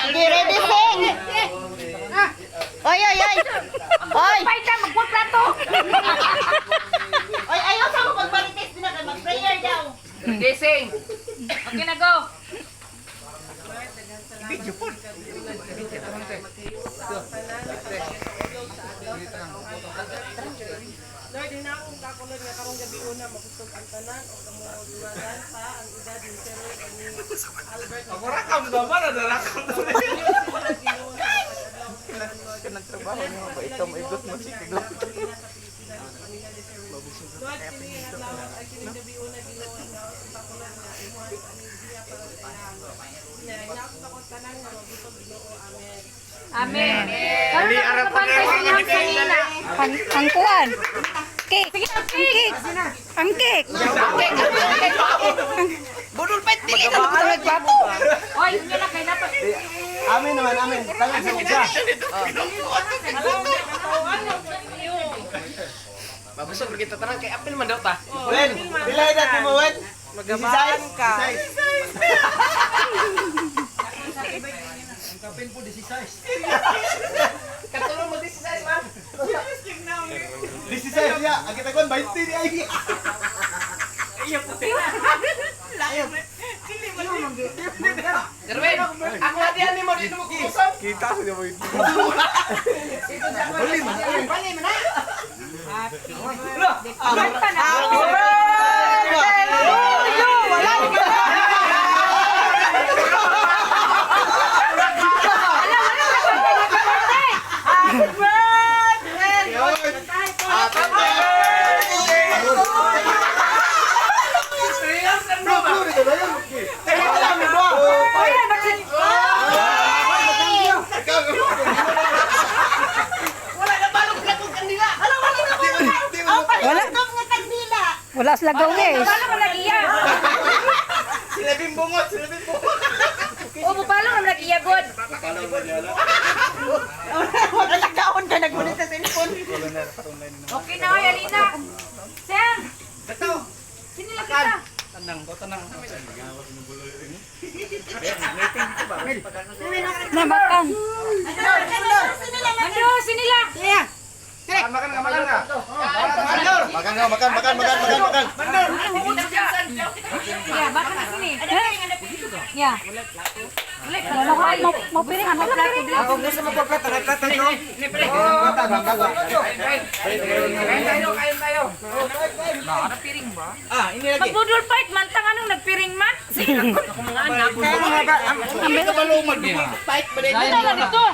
Sige, ready, sing! Oy, oy, oy! Oy! Paita, magpaplato. Oy, ayaw sa mo pagmarites din na kay mag-prayer daw. Gising. Okay na, go. Lord, hinaong kakulod nga karong gabi una makusog ang tanan o kamudumagan pa ang edad ni Sir Roy o ni Albert. Ako rakam ba man rakam to. Nagtrabaho niyo ba ikaw maigot mo si Lord, kini adlaw ay kini gabi una Ginoo nga ang kakulod nga imuha ang enerhiya para sa iyang. Na hinaong ako tanan nga mabusog Ginoo. Amen. Amen. Karon na kabantay sa inyong sanina. Ang kuan. Cake. Ang cake. Ang cake. Budol pa Dili na mo nagpapo. Oy, inyo na kay dapat. Amin naman, amin. Tangan sa isa. Mabusog kita tanan kay apil man daw ta. Wen, pila edad ni mo, Wen? Magabaan ka. 16. Ang kapin po 16. Katulong mo 16 man. 16 ya, ang kita kon 20 ni ay. Erwin, ako hadian nimo dito mo kuson. Kita sa mo ito. Kanta na. Happy birthday to you. Wala ka. Happy birthday to you. Bro, bro, ito ba yun? Eh, wala mo ba? Wala na balog platong kandila. Wala. nga kandila. Wala sila gawin. Balo man lagi iya. Sila bimbungot, sila bimbungot. O, balo man lagi iya god. Wala nagkaon ka nagmunit sa cellphone. Okay na, oy, Alina. Sam. Sino lang kita? Na makan. Mando, sinila. Makan ka, makan ka. Makan ka, makan, makan, makan, makan, makan. Ya, baka na sini. Ya. Wala ko mo mo piring ano piring. Ako gusto mo pagplata, nagplata no? Kain tayo, kain tayo. Ah, ini lagi. Magbudol fight man tang anong nagpiring man. Sige ako. Mga anak. Hindi ka ba lumag? Fight ba Dito lang dito.